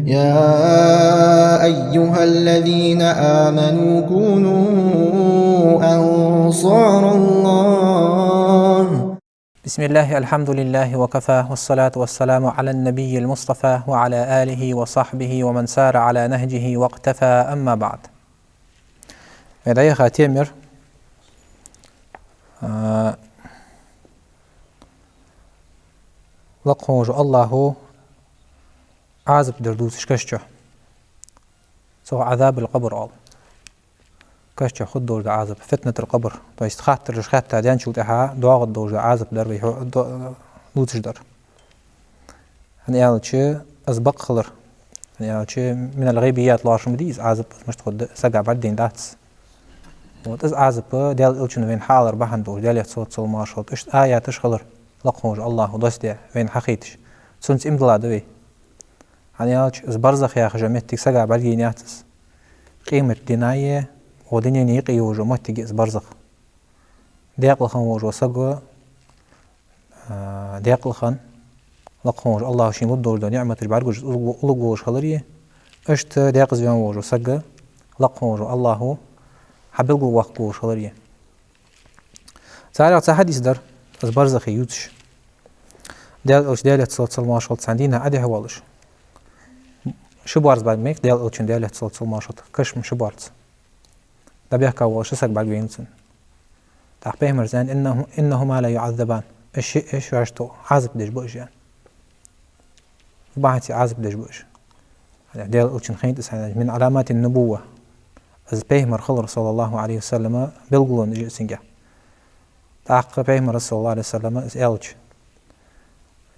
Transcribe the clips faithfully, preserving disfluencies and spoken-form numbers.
يا أيها الذين آمنوا كونوا أنصار الله. بسم الله، الحمد لله وكفى، والصلاة والسلام على النبي المصطفى وعلى آله وصحبه ومن سار على نهجه واقتفى، أما بعد. Вай дӀаяха тема яр, а, лакха волча Аллахӏо Ӏазап дар дувцаш каша чу. Цох Ӏазабул-къабр оал. Каша чу хургдолаш да Ӏазап, фитнатул-къабр. То есть хаттараш хетта даьнначул тӀехьа доагӀаргдолаш да Ӏазап дар вай хьо-, до-, дувцаш дар. ХӀана аьлча, из бакъ хилар. ХӀана аьлча, минал-гӀайбият лоархӀаш ма дий из Ӏазап, из мишта хургда, сага бӀаргадайна дац. Вот из Ӏазап Даьла Элчано вайна хьаалар бахьан долаш, Даьлера салот-салам-моаршал хилда, иштта аяташ хилар, лакха волча Аллахӏо доссадаь, вайна хьахайташ. Цунца иман дилла да вай. ХӀана аьлча, из барзах яхаш йола моттиг сага бӀаргаяйна яц из. Къематдийнеи, укх дунен юкъе йолаш йола моттиг я из барзах. Даькъала хинна волаш вола саг, а, даькъала хинна, лакха волча Аллахӏо шийна лургдолаш дола ниӀматаш бӀаргагуш, уллув-, уллув волаш хилари, иштта даькъаза ваьнна волаш вола саг, лакха волча Аллахӏо хьабелгалваккха волаш хилари. Царех цхьа хьадис дар, из барзах ювцаш. Даьла Элча, Даьлера салот-салам-моаршал хилда цунна, цхьан дийнахьа Ӏодехьавоалаш. Ши боарца бӀаргавайнав Даьла Элчанна, Даьлера салот-салам-моаршал хилда, каша ши боарца. ДӀабехка воалаш ши саг бӀаргавайнав цунна. ТӀаккха Пайхамара аьннад: «إنه-، إنهما ليعذبان». Уж ши, уж шоашта Ӏазап деш ба уж, аьнна. Цу бахьанца Ӏазап деш ба уж. Даьла Элчано хайнад из, аьнна, «من علامات النبوة». Из пайхамар хилар, صلى الله عليه وسلم, белгало я из цунгахь. ТӀаккха Пайхамара, صلى الله عليه وسلم, из аьлча,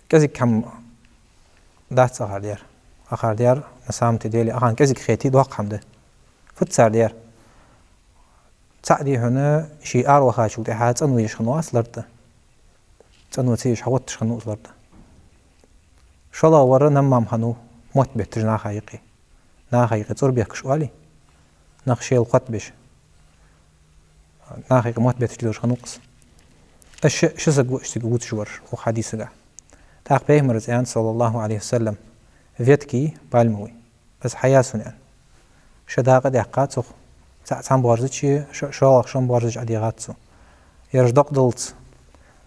кӀезига хӀама дац акхар даьр. Акхар даьр, на самом-то деле, акхарна кӀезига хетий, доккха хӀама да. Фуд цар даьр? ЦаӀ дий хьона, ше аравахачул тӀехьа цӀано еш хиннавац лар тӀа. ЦӀано ца еш хьагӀотташ хиннав из лар тӀа. ШоллагӀвар наммам хиннав, мотт бетташ наха юкъе. Наха юкъе цӀур бехкаш оалий, нах шоайла хоттабеш. Наха юкъе мотт бетташ лелаш хиннав-кх из. Уж ши, ши саг ва уж цига вувцаш вар, укх хьадисагахь. ТӀаккха Пайхамара аьннад, صلى الله عليه وسلم, ветки пальмовый. Из хьая сона, аьнна. Ши дакъа даьккха цох, цаӀ цхьан боарзача, шо-, шоллагӀа шин боарзача ӀодийгӀад цо. Ераш докъадаллалца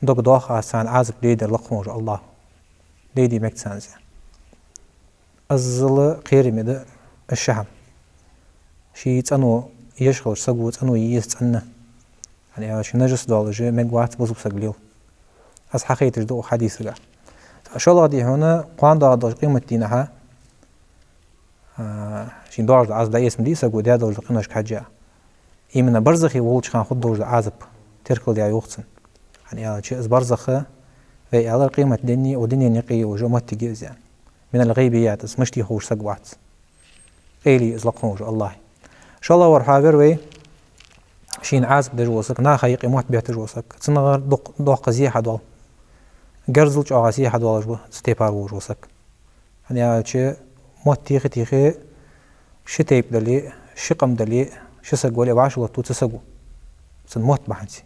дог доах аз царна Ӏазап дайдар лакха волча Аллахӏо. Дайде мег царна из. Иззал кхераме да уж ши хӀама. Ше цӀано еш хилча, саго цӀано е еза цӀена. ХӀана аьлча нажас долаш мег вац бусалба саг лела. Из хьахайташ да укх хьадисагахь. ШоллагӀа дий хьона, кхоана доагӀаргдолча къематдийнахьа, а, шийна доагӀаш дола Ӏазап дӀаэца ма дий саго даь долча къиношка хьежжа. Именно барзахе волча хана хургдолаш дола Ӏазап теркалдаь йоах цунна. ХӀана аьлча из барзах, вай аьлар, къематдийнеи укх дунен юкъеи йолаш йола моттиг я из, аьнна. Минал-гӀайбият, из мишта я ховш саг вац. Къайле я из лакха волча Аллахӏа. ШоллагӀвар хьавер вай, шийна Ӏазап деш вола саг, наха юкъе мотт бетташ вола саг, цунагара дукх-, доккха зе хьадоал. Герзал чӀоагӀа зе хьадоалаш ва цу тайпара волаш вола саг. ХӀана аьлча мотт теха-техе, ши тайпа дале, ши къам дале, ши саг вале, вӀашагӀлоаттаду цу саго. Цун мотт бахьанца.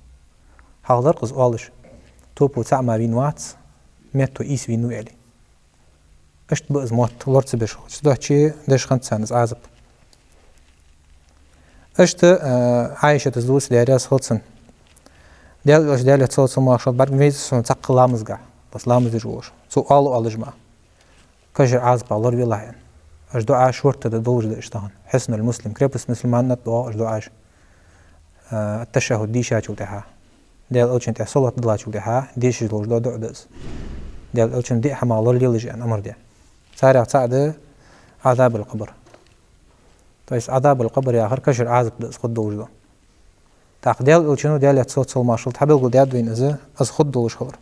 Хьалха дар-кх из оалаш: топо цаӀ мара вийна вац, метто ийс вийнав, аьле. Иштта ба из мотт лора ца беш хилча. Цудухьа деш хиннад царна из Ӏазап. Иштта, а, Ӏайшатас дувц, Даьла раьза хилва цунна. Даьла Элча, Даьлера салот-салам-моаршал хилда, бӀаргавайнав со цхьаккха ламазгахь, бус ламаз деш волаш. Цо оалаш, оалаш ма. Кашара Ӏазапах лоравелахь, аьнна. Уж дуӀаш шортта да долаш да уж тахан. Хьиснуль-Муслим, крепость мусульманина тӀа доагӀа уж дуӀаш. А, ат-ташаххӀуд дийшачул тӀехьа, Даьла Элчана тӀа салот диллачул тӀехьа дешаш долаш дола дуӀа да из. Даьла Элчано диъ хӀамах лоралелаш, аьнна, амар даь. Царех цаӀ да Ӏазабуль-къабр. То есть Ӏазабуль-къабр яхар кашара Ӏазап да из хургдолаш дола. ТӀаккха Даьла Элчано, Даьлера салот-салам-моаршал хилда, хьабелгалдаьд вайна из, из хургдолаш хилар.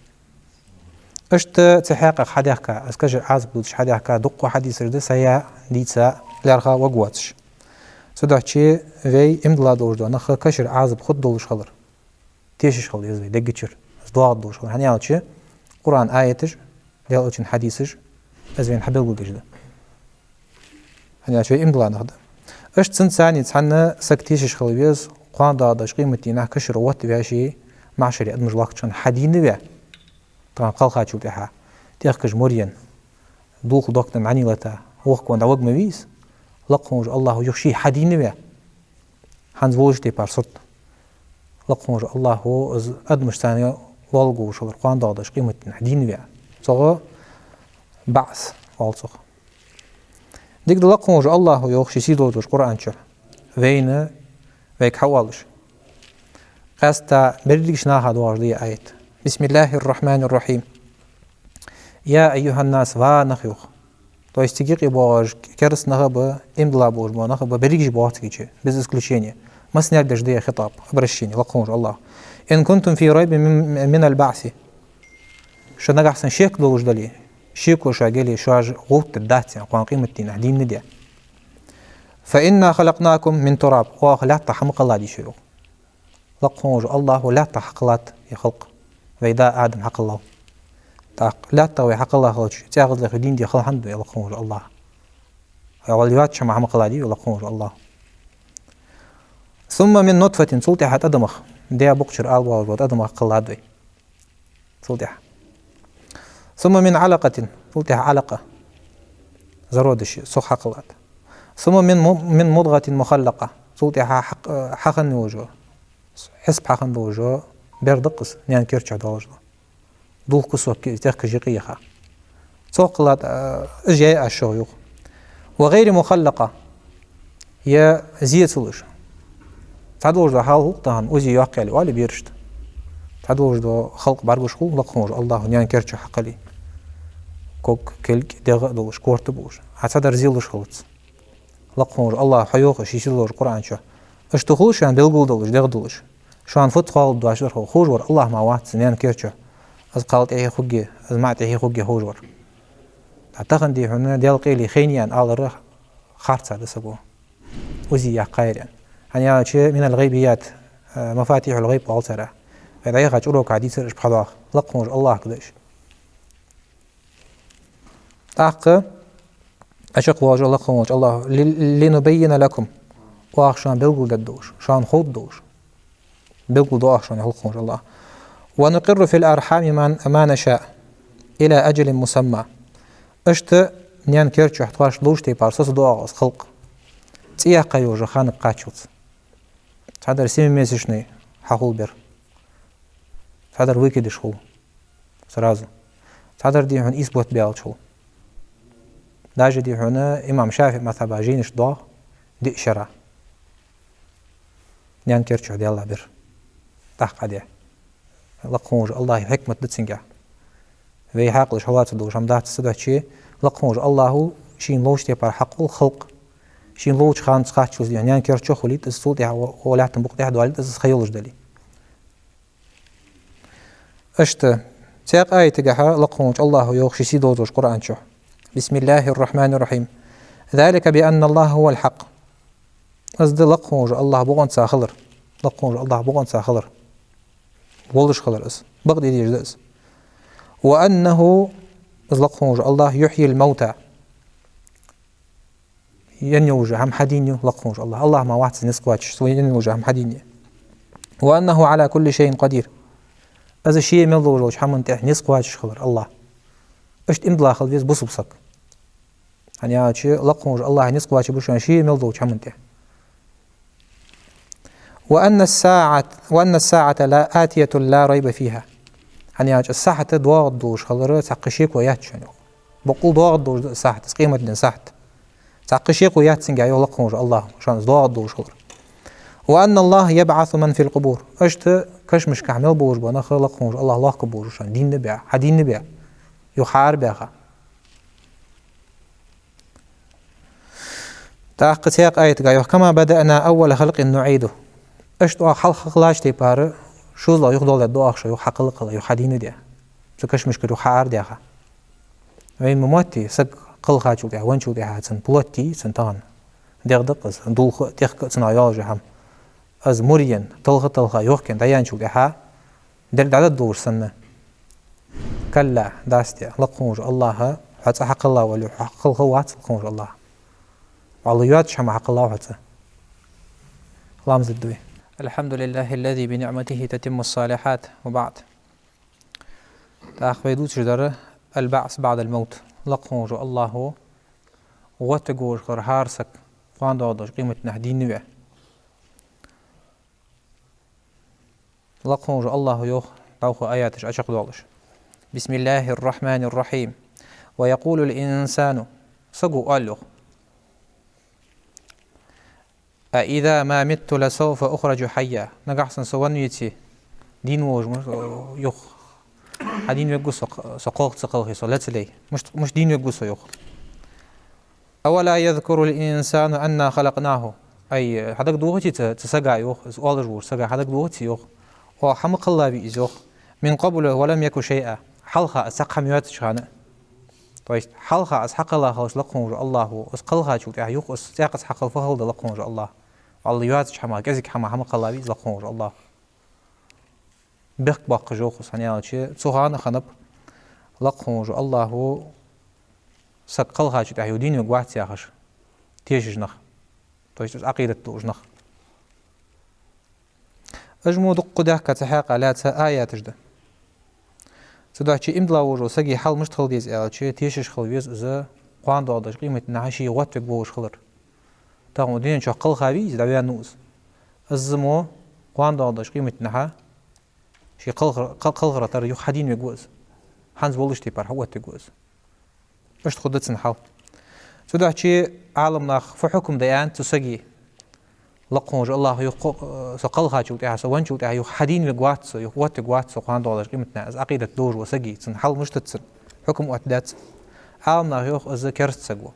Иштта цу хьакъехьа хьадаьхка, из кашара Ӏазап дувцаш хьадаьхка дуккха хьадисаш да, сая, дийца, лаьрхӀа варгвоацаш. Цудухьа вай иман дилла долаш дола нах кашара Ӏазап хургдолаш хилар тешаш хила деза вай деггачура, из доагӀаргдолаш хилар. ХӀана аьлча Къуръан аяташ, Даьла Элчан хьадисаш из вайна хьабелгалдеш да. ХӀана аьлча вай иман дилла нах да. Иштта цунца цхьана саг тешаш хила веза, кхоана доагӀаргдолча къематдийнахьа кашара оттаваь ше, махьшаре адамаш лоаттача хана хьадийна ваь, тахан кхелхачул тӀехьа, тӀехкаш моръенна, дулх доккха ма дий лата, Вокхо дӀавига ма вий из. Лакха волча АллахӀо юха ше хьадийна ве. ХӀанз волча тайпара сурт. Лакха волча АллахӀо из адамашца лоалгӀа волаш хилар кхоана доагӀаш къематдийнахьа дийна ве. Цох баӀс оал цох. Дика да, Лакха волча АллахӀо йоах ший сийдолча Къуръан чу. Вайна, вайга хьаоалаш. Къаьстта берригача наха доагӀаш да ер аят. بسم الله الرحمن الرحيم. يا أيها الناس, ва нах, йоах. То есть цига юкъе боагӀаш кераста нах а ба, иман дилла болаш бола нах а ба, берригаш боагӀа цига чу, без исключения. Массанена деш да ер хитаб, обращение, Лакха волча АллахӀо. إن كنتم في ريب من, من البعث. Шо нагахьа санна шек долаш дале, шеко шуга яле, шоаш гӀовттадергдац аьнна, кхоана къематдийнахьа дийна де. فإنا خلقناكم من تراب. Оаха лаьттах хьа ма кхелладий шо, йоах. Лакха волча АллахӀо лаьттах хьакхеллад ер халкъ. Вай да Адам хьакхеллав. ТӀаккха лаьттах вай хьакхелла хилча, цӀагӀа леха дийна де хала хӀана да, йоах Лакха волча АллахӀо. Вай валла йоацача хӀамах хьа ма кхелладий вай, йоах Лакха волча АллахӀо. ثم من نطفة, цул тӀехьа тӀадамах, даь букъ чура ала болаш бола тӀадамах кхеллад вай. Цул тӀехьа. ثم من علقة, цул тӀехьа Ӏалакъа, зародыш, цох хьакхеллад. ثم من م-, من مضغة مخلقة, цул тӀехьа хьакх-, хьахинна йолаш йола, хьисап хьахинна долаш йола бер да-кх из, наьна кер чу долаш дола. Дулх, кусок из тӀехкаш юкъе яха. Цох кхеллад, а, из яьй аз шуга, йоах. وغير مخلقة, е зе ца луш. Цхьадолаш дола хьал хул-кх тахан, УЗИ йоаккхийла оалий берашта. Цхьадолаш дола халкъ бӀаргагуш хул, Лакха волча АллахӀо наьна кер чу хьакхелле. Ког, кулг, дегӀ а долаш, корта а болаш. А цхьадар зе луш хилац. Лакха волча АллахӀо хьайоах ший сийдолча Къуръан чу. Иштта хул шоана белгалдолаш, дегӀ долаш. Шоана фуд кхоалагӀа доацаш дар хов-, ховш вар АллахӀ мара вац, наьна кер чу. Из кхалла тӀехье хургья, из маӀа тӀехье хургья ховш вар. ТӀаккха тахан, дий хьона, Даьла къайле хайна аьнна алар харц да саго. УЗИ яьккхай аьнна. ХӀана аьлча من الغيبيات, э, مفاتيح الغيب оал царех. Вай дӀаяхача урокашка дийцар уж, пхьадоах. Лакха волча АллахӀага да уж. ТӀаккха, а чакхвоалаш Лакха волча АллахӀо, ли-, لنبين لكم, оаха шоана белгалдергдолаш, шоана ховргдолаш. Белгалду оаха шоана, йоах Лакха волча АллахӀо. ونقر في الأرحام ما, ما نشاء إلى أجل مسمى. Иштта наьна кер чу тхоашта лувча тайпара соцаду оаха из халкъ, цӀи яьккха йолча ханага кхаччалца. Цхьадар семимесячный хьахул бер. Цхьадар выкидыш хул сразу. Цхьадар, дий хьона, ийс бутт баьлча хул. Даже, дий хьона, имам ШафиӀий мазхӀаба жайнашка доагӀа диъ шера наьна кер чу даьлла бер. ТӀаккха Ӏаде. Лакха волча АллахӀа хьикмат да цунгахь. Вай хьаькъалаш хьалоацаргдолаш хӀама дац из, цудухьа Лакха волча АллахӀо шийна лувча тайпара хьакхолл халкъ. Шийна лувча хана кхаччалца, дий хьона, наьна кер чу хулийт из, цул тӀехьа укх лаьттан букъа тӀа доалийт из, из ха йолаш дале. Иштта, цхьаькха аятагахьа Лакха волча АллахӀо йоах ший сийдолча Къуръан чу. بسم الله الرحمن الرحيم. ذلك بأن الله هو الحق. Из да Лакха волча АллахӀ бокъонца хилар. Лакха волча АллахӀ бокъонца хилар. Волаш хилар из. Бакъдеш да из. وأنه, из Лакха волча АллахӀ, يحيي الموتى. Енна йолаш йола хӀама хьадийна я Лакха волча АллахӀа. АллахӀ мара вац из низ кхоачаш, цо енна йолаш йола хӀама хьадийна я. وأنه على كل شيء قدير. Из ше мел долча хӀаман тӀа низ кхоачаш хилар АллахӀ. Иштта иман дилла хила веза бусалба саг. ХӀана аьлча Лакха волча АллахӀа низ кхоачаргба шоана ше мел долча хӀаман тӀа. وأن الساعة، وأن الساعة لا، آتية لا ريب فيها. ХӀана аьлча сахьат доагӀаргдолаш хилара цхьаккха шеко яц шоана, йоах. Боккъал доагӀаргдолаш да сахьат, къематден сахьат. Цхьаккха шеко яц цунгахь, йоах Лакха волча АллахӀа, шоана из доагӀаргдолаш хилар. وأن الله يبعث من في القبور. Иштта кашамашкахь мел болаш бола нах Лакха волча АллахӀа лохкаргба шоана, дийна бе, хьадийна бе, юха хьаарабаьха. ТӀаккха цхьаькха аятагахьа йоах: كما بدأنا أول خلق نعيده. Иштта оаха хьалха хьакхеллача тайпара шозлагӀа юхадоаладергда оаха шо, юха хьакхелла, юха хьадийна де. Цу кашамашкара юха хьаара а даьха. Вайна ма моттий, саг кхелхачул тӀехьа, венначул тӀехьа цун плоть, цун тахан дегӀ да-кх из, дулх а, тӀехк а цунах йоалаш йола хӀама. Из мур ена, талха-талха, йохка ена дӀаяьнначул тӀехьа, деррига дӀадаргдолаш санна. كلا, дац, йоах Лакха волча АллахӀа, хьо цкъа хьакхелла вале, хьо хьакхелха вац Лакха волча АллахӀа. Валлахӏи, йоацача хӀамах хьакхеллав хьо цкъа. Ламаз дергда вай. الحمد لله الذي بنعمته تتم الصالحات، وبعد. ТӀаккха вай дувцаш дар البعث بعد الموت. Лакха волча АллахӀо гӀоттавергволаш хилар хӀара саг, кхоана доагӀаш долча къематдийнахьа дийна ве. Лакха волча Аллахӏо йоах, дӀахо аяташ чакхдоалаш: بسم الله الرحمن الرحيم. ويقول الإنسان, саго оал йоах: أإذا ما مت لسوف أخرج حيا. Нагахьа санна со венна веце, дийна волаш ма, юха хьадийна вергва со, со кхалха ца кхалхе, со лаьца лей. Мишта, мишта дийна вергва со юха? أولا يذكر الإنسان أنا خلقناه. Ай, хьадагадохаций цу, цу сага йоах, из оалаш волча сага хьадагадохаций йоах, оаха хӀама кхелла вий из йоах. من قبل ولم يك شيئا. Хьалха из цхьаккха хӀама йоацача хана. То есть, хьалха из хьакхелла хилча лакха волча Аллахӏо, из кхелхачул тӀехьагӀа юха из цӀаккха из хьакхелла фу хилда лакха волча Аллахӏо. Валлахӏи, йоацача хӀамах, кӀезига хӀамах хӀама кхелла вий из лакха волча Аллахӏо? Бехк боаккхаш йоах из, хӀана аьлча, цу хана а хиннаб лакха волча Аллахӏо саг кхелхачул тӀехьагӀа юха дийна вергвац яхаш тешаш нах. То есть, из Ӏакъидат долаш нах. Уж мо дукха даьхка цу хьакъехьа лаьца аяташ да. Цудухьа иман дилла волча сага хьал мишта хила деза аьлча, тешаш хила веза из кхоана доагӀаш долча къематдийнахьа ше гӀоттавергволаш хилар. Тахан укх дунен чу кхелха вий из, дӀаваьннав из. Из мо кхоана доагӀаш долча къематдийнахьа ше кхалхар-, кхал-, кхалхара тара юха хьадийна вергва из. ХӀанз волча тайпара хьаоттавергва из. Иштта хургда цун хьал. Цудухьа Ӏаламнаха фу хьукам да аьннад цу сага. Лакха волча Аллахӏо юха кхо-, со кхелхачул тӀехьагӀа, со венначул тӀехьагӀа юха хьадийна вергвац со, юха гӀоттавергвац со кхоана доагӀаш долча къематдийнахьа, из Ӏакъидат долаш вола сага, цун хьал мишта да цун, хьукам оттадаьд цун. Ӏаламнаха йоах, из кераста саг ва.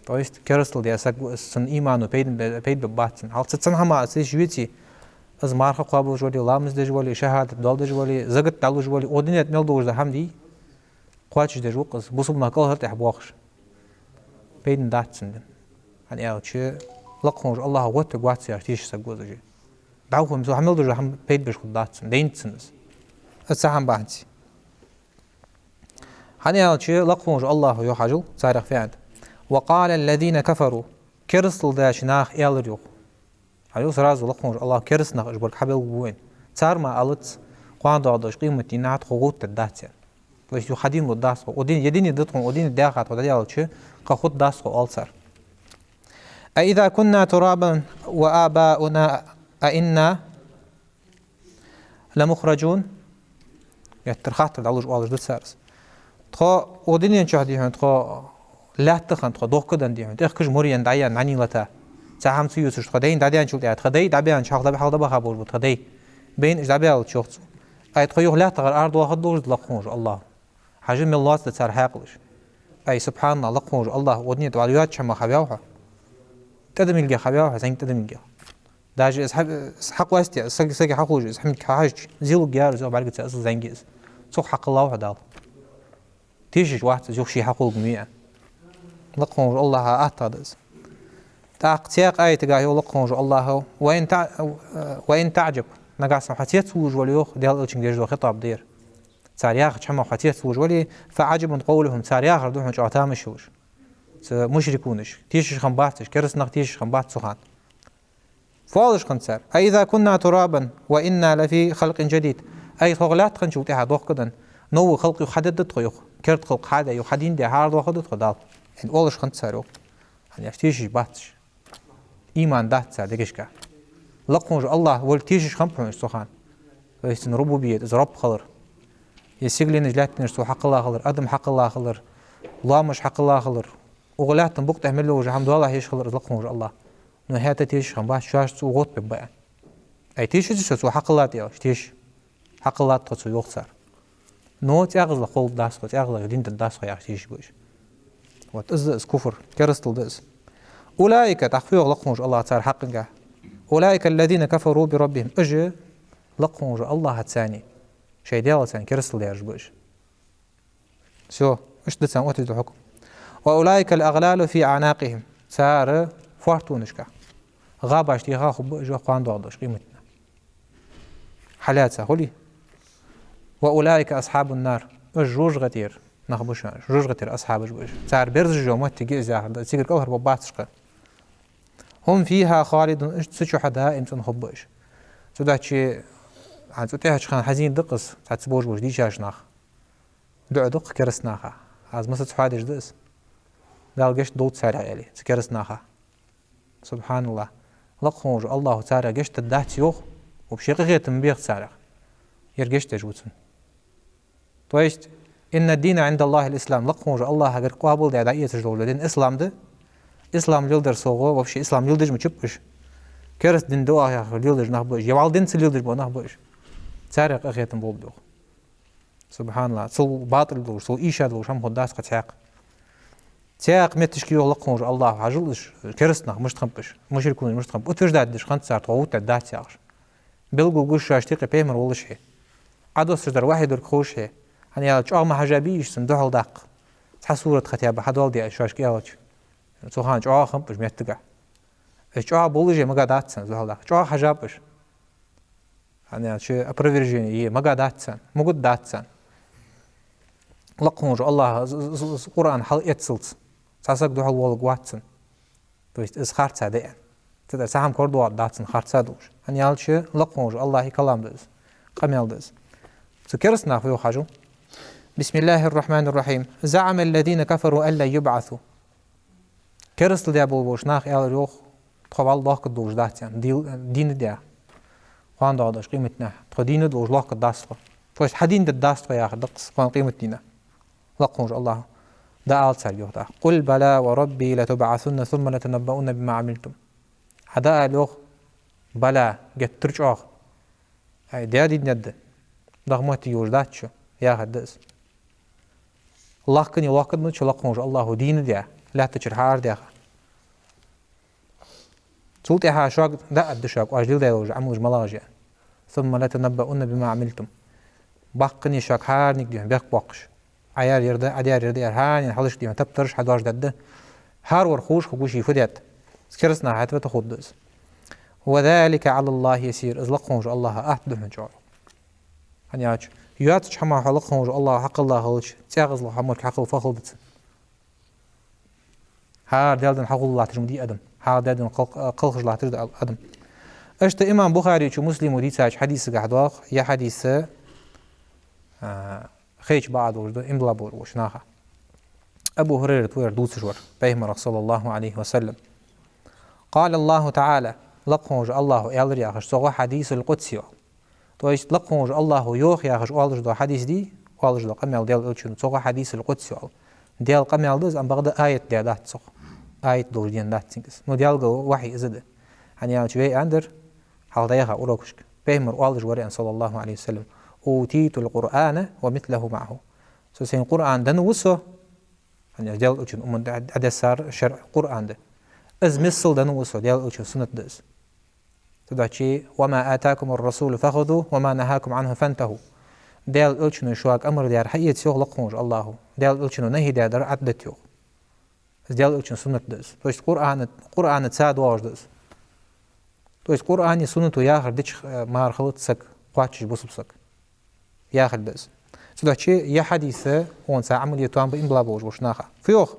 То есть, керастал даь саг ва из, цун имано пайда бе-, пайда бергбац цун. Хьал цу цун хӀамах из тешаш веце, из марха кхоабаш вале, ламаз деш вале, шахӀадат доаладеш вале, закат дӀалуш вале, укх дунен тӀа мел долаш дола хӀама дий, кхоачашдеш ва-кх из, бусалба нах кӀалхара тӀехьа боахаш. Пайда бац цун дин. ХӀана аьлча, лакха волча Аллахӏо гӀоттавергвац яхаш тешаш саг ва из уже. ДӀахо цо хьа мел долаш дола хӀама пайда беш хургдац цун, дайнад цунна из. Из цхьа хӀама бахьанца. ХӀана аьлча, лакха волча Аллахӏо йоах, хьажал, царех фу аьннад: وقال الذين كفروا. Керастал даьча наха аьлар йоах. Хьажал, сразу лакха волча Аллахӏо кераста нах уж болга хьабелгалбу вайна. Цар ма алац, кхоана доагӀаш долча къематдийнахьа тхо гӀовттадергдац аьнна. То есть, юха хьадийна лургдац тхо. Укх дунен, ер дунен да тхона, укх дунен тӀа даьха тхо дӀадаьлча, кхы хургдац тхо, оал цар. أإذا كنا ترابا وآباؤنا أئنا لمخرجون. Геттара хаттар дӀалуш оалаш да цар из. Тхо укх дунен чу, дий хьона, тхо лаьтта хинна, тхо дохка денна, дий хьона, тӀехкаш мур енна, дӀаенна, нӀани лата, цхьа хӀама ца ювцаш тхо дайна дӀадаьнначул тӀехьагӀа, тха дай дӀабаьннача хьалха дӀа-, хьалха дӀабаха болаш ба тха дай. Байна уж дӀабаьлча, йоах цо. Ай, тхо юха лаьттагара арадоахаргдолаш да лакха волча Аллахӏо. Хьажал, мел лоацца да цар хьаькъалаш. Ай, субхьаналлахӀ, лакха волча Аллахӏ укх дунен тӀа вала йоацача хӀамах хьаваьв хьо. ТӀадам йилгех хьаваьв хьо, зӀамига тӀадам йилгех. Даже из хьа-, из хьакъоастаде, из саг-, сага хьахулаш, из хьамга хьахьажача, зе лургьяр из, йоах, бӀаргацара асал зӀамига из. Цох хьакхеллав хьо Дала. Тешаш вац из, юха ше хьахулга ма вий аьнна. Лакха волча Аллахӏа атта да из. ТӀаккха цхьаькха аятагахьа йоах лакха волча Аллахӏо: وإن تع-, وإن تعجب. Нагахьа санна хьо цецвувлаш вале, йоах, Даьла Элчанга деш дола хитӀаб да ер. Цар яхача хӀамах хьо цецвувлаш вале, فعجب قولهم, цар яхар да хьона чӀоагӀа тамаш йолаш. Цу мушрикунаш, тешаш хиннабац уж, кераста нах тешаш хиннабац цу хана. Фу оалаш хиннад цар: أإذا كنا ترابا وإنا لفي خلق جديد. Ай, тхо лаьтта хинначул тӀехьагӀа дохка денна, новый халкъ юха хьадергда тхо юха, керда халкъ хьадаь, юха хьадийна даь, хьаарадоахаргда тхо Дала. ХӀана оалаш хиннад цар юха. ХӀана аьлча, тешаш бац уж. Иман дац цар дегашка. Лакха волча Аллахӏ волга тешаш хиннаб хьона уж цу хана. То есть, цун рубубият, из Рабб хилар. Из сигаленаш, лаьттанаш цо хьакхелла хилар, адам хьакхелла хилар, лоамаш хьакхелла хилар. Укх лаьттан букъа тӀа мел йолаш хӀама доалахьа еш хилар из лакха волча Аллахӏ. Но хӀаьта тешаш хиннабац, шоаш цо гӀоттабергба аьнна. Ай, тешац шо, цо хьакхеллад аьлча, теша. Хьакхеллад тхо цо, йоах цар. Но цӀагӀазлах кхолларгдац тхо, цӀагӀазлах дин дергдац тхо яхаш тешаш ба уж. Вот из да из куфр, керастал да из. أولئك, тӀаккха фу йоах лакха волча Аллахӏо цар хьакъехьа: أولئك الذين كفروا بربهم. Уж лакха волча Аллахӏаца, шоай Даьлаца керастал даьраш ба уж. Всё, иштта да царна оттадаь дола хьукам. وأولئك الأغلال في أعناقهم. Цар фоартонашка, гӀабаш тӀа хургба уж кхоана доагӀаш долча къематдийнахьа. Хьалаьца хулий? وأولئك أصحاب النار. Уж жожагӀатера нах ба шоана, жожагӀатера асхьабаш ба уж. Цар берзаш йола моттиг я из яхар да, цигара кӀалхарбергбац уж кхы. هم فيها خالدون, уж цу чухьа даим цӀена хургба уж. Цудухьа, хӀанз цу тӀехьарча хана хьазийна да-кх из, цхьацца божабуж дийшача наха дуӀа да-кх кераста наха. Аз масаза хьадеш да из. Дала гешт долда царех, аьле, цу кераста наха. СубхьаналлахӀ. Лакха волча АллахӀа царех гешт дергдац йоах, вообще къахетам бех царех. Ер гешт деш ва цунна. То есть, «إن الدين عند الله الإسلام», лакха волча АллахӀагара къоабалдаь дӀаэцаш дола дин ислам да. Ислам леладар совгӀа, вообще ислам леладеш ма чуппаш. Кераста дин да оаха яхар леладеш нах ба уж, е вӀалла динца леладеш бола нах ба уж. Царех къахетам болба йоах. СубхьаналлахӀ. Цул батӀал долаш, цул ийша долаш хӀама хургдац кхы цхьаккха. Цхьаккха метташка йоах лакха волча АллахӀа, хьажал уж, кераста нах мишта хиннаб уж, мушрикунаш мишта хиннаб. Утверждать деш хиннад цар, тхо вутта дац яхаш. Белгалдоаккхаш шоаш тӀехьа пайхамар волаш хье. Ӏодоссаш дар вахьи дар ховш хье. ХӀана аьлча чӀоагӀа ма хьежабий уж цунна духьал даккха. Цхьа сурат хатӀа ба хьадоаладаь шоашка аьлча. Цу хана чӀоагӀа хиннаб уж меттагахь. Уж чӀоагӀа болаш а мага дац царна духьал даккха. ЧӀоагӀа хьежаб уж. ХӀана аьлча опровержение е мага дац царна, мугат дац царна. Лакха волча АллахӀа з-, з-, з-, Къуръан хьалъэцалца цхьа саг духьал волга вац цунна. То есть из харца да аьнна. Цу тӀа цхьа хӀама корадоагӀаргдац цунна харца долаш. ХӀана аьлча лакха волча АллахӀа калам да из, къамаьл да из. Цу кераста наха фу йоах хьажал. بسم الله الرحمن الرحيم. زعم الذين كفروا أن لن يبعثوا. Керастал даь болаш бола нах аьлар йоах, тхо вӀалла лохкаргдолаш дац аьнна, дийна, дийна даь. Кхоана доагӀаш къематдийнахьа тхо дийна долаш лохкаргдац тхо. То есть хьадийна дергдац тхо яхар да-кх из, кхоана къематдийнахьа. Лакха волча АллахӀа дӀаала царга йоах тӀаккха: «قل بلى وربي لتبعثن ثم لتنبؤن بما عملتم». Хьа дӀаала йоах: «Баля», геттара чӀоагӀа. Ай, Даьла дийна да. Даха моттиг йолаш дац шо, яхар да из. Лохкаргда, лохкаргда шо лакха волча АллахӀа дийна даь, лаьттачура хьаарадаьха. Цул тӀехьагӀа шуга дӀааргда шуга, оаш леладаь долаш Ӏамалаш малагӀаш я. «ثم لتنبؤن بما عملتم». Баккхий шуга хӀаранега дийхьа бехк боаккхаш. Ӏа яьр ер да, Ӏа даьр ер да, яьр хӀаране хьалхашка дийхьа таптараш хьадоаржадергда. ХӀаравар ховш хургва ший фу даьд. Кераста наха хьатӀавета хургда из. «وذلك على الله يسير». Из лакха волча АллахӀа атта да хьона чӀоагӀа. ХӀана аьлча йоацача хӀамах хьо лакха волча АллахӀа хьакхелла хилча, цӀагӀазло хьа мара хьакхелла фу хургда цунна. ХӀара Даьла дин хьахулла латташ ма дий адам. ХӀара Даьла дин кхел-, кхелхаш латташ да адам. Иштта имам Бухарийчо, Муслимо дийцача хьадисагахь доагӀа, ер хьадис, а, хайча бакъахьа долаш да, иман дилла болаш болча наха. Абу ХӀурайрата вар дувцаш вар, Пайхамарах, صلى الله عليه وسلم. «قال الله تعالى», лакха волча АллахӀа аьлар яхаш, цох ва хьадисул къудси оал. То есть лакха волча АллахӀа йоах яхаш оалаш дола хьадис дий, оалаш дола къамаьл Даьла Элчано, цох ва хьадисул къудси оал. Даьла къамаьл да из, ам бакъда аят даь дац цох. Аят долаш денна дац цунга из. Ну, Даьлагара вахьи из да. ХӀана аьлча вай аьннадар хьалха дӀаяхача урокашка. Пайхамара оалаш вар аьнна, صلى الله عليه وسلم: «أوتيت القرآن ومثله معه». Со сайна Къуръан денна ва со, хӀана аьлча Даьла Элчано Ӏуман Ӏа-, Ӏадессар шарӀ Къуръан да. Из миссел денна ва со, Даьла Элчан суннат да из. Цудухьа: «وما آتاكم الرسول فخذوه وما نهاكم عنه فانتهوا». Даьла Элчано шуга амар даьр хьаэца йоах лакха волча АллахӀа. Даьла Элчано нахьи даьдар Ӏаддита йоах. Из Даьла Элчан суннат да из. То есть Къуръана, Къуръанаца доагӀаш да из. То есть Къуръани суннато яхар дича, э, мара хилац саг, кхоачаш бусалба саг. Яхар да из. Цудухьа ер хьадис, хӀанз цхьа Ӏамал е тоам ба иман дилла болаш болча наха. Фу йоах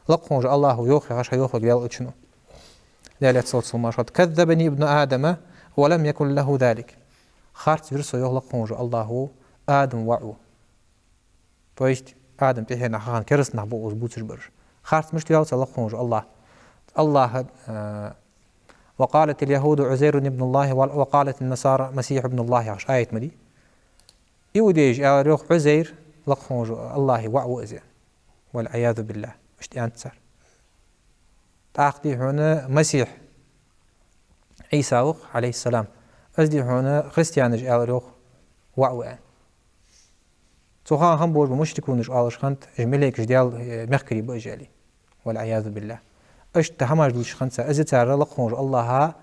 лакха волча АллахӀа, йоах яхаш хьайоах вайга Даьла Элчано. Даьла салот-салам маршот: «كذبني ابن آدم ولم يكن له ذلك». Харцвир со, йоах лакха волча АллахӀа, Адама воӀо. То есть Адама тӀехьенах хинна кераста нах ба укхаза бувцаш бараш. Харц мишта ваьв цар лакха волча АллахӀа? АллахӀа, э, «وقالت اليهود عزير ابن الله و-، وقالت النصارى المسيح ابن الله», яхаш аят ма дий. Иудейша аьлар йоах, Ӏузайр лакха волча АллахӀа воӀ ва из. والعياذ بالله. Иштта аьннад цар. ТӀаккха дий хьона Масихь, Ӏийса ва-кх, عليه السلام. Из дий хьона христианаша аьлар йоах, воӀ ва аьнна. Цу хана хинна болаш бола мушрикунаш оалаш хиннад, уж малейкаш Даьла, э, мехкарий ба уж аьле. والعياذ بالله. Иштта хӀамаш дувцаш хиннад цар. Из цар лакха волча АллахӀа,